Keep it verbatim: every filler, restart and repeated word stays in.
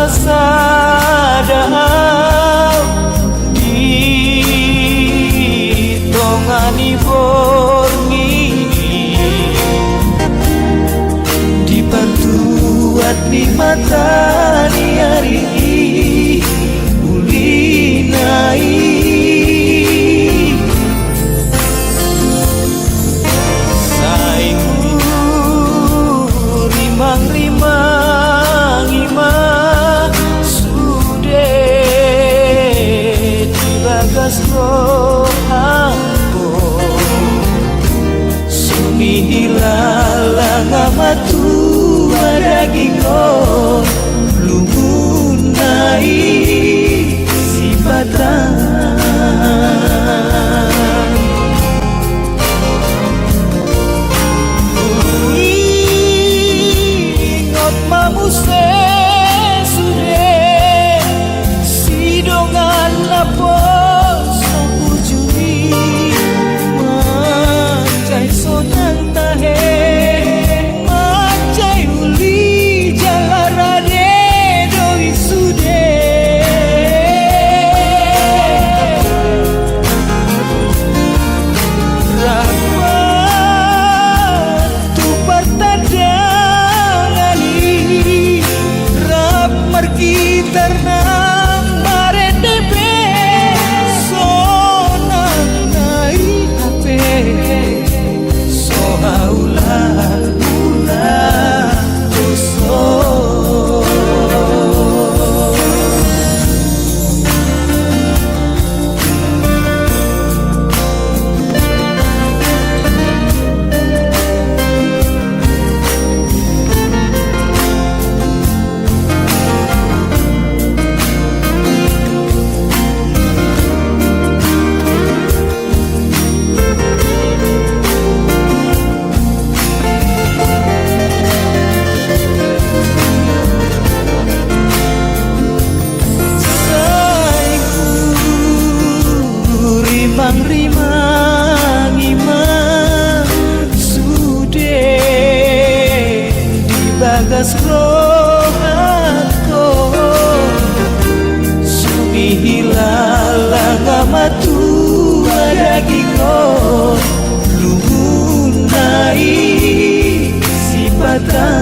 Sada au di tonga ni borngin, di partuat ni mata ni ari i, ulina i. Sai hurimangrimangi ma sude di bagas rohangku. Songon i hilala nga matua daging on, lungunna i sipata. Huingot ma muse sude sidongan naposo ujung i, mansai sonang tahe, mansai uli jala rade do i sude. Rap ma tu partandangan i, rap margitar nang marende pe, sonang na i hape so haula-ula dosa. Sai hurimangrimangi ma sude di bagas rohangku. Songon i hilala nga matua daging on, lungunna i sipata.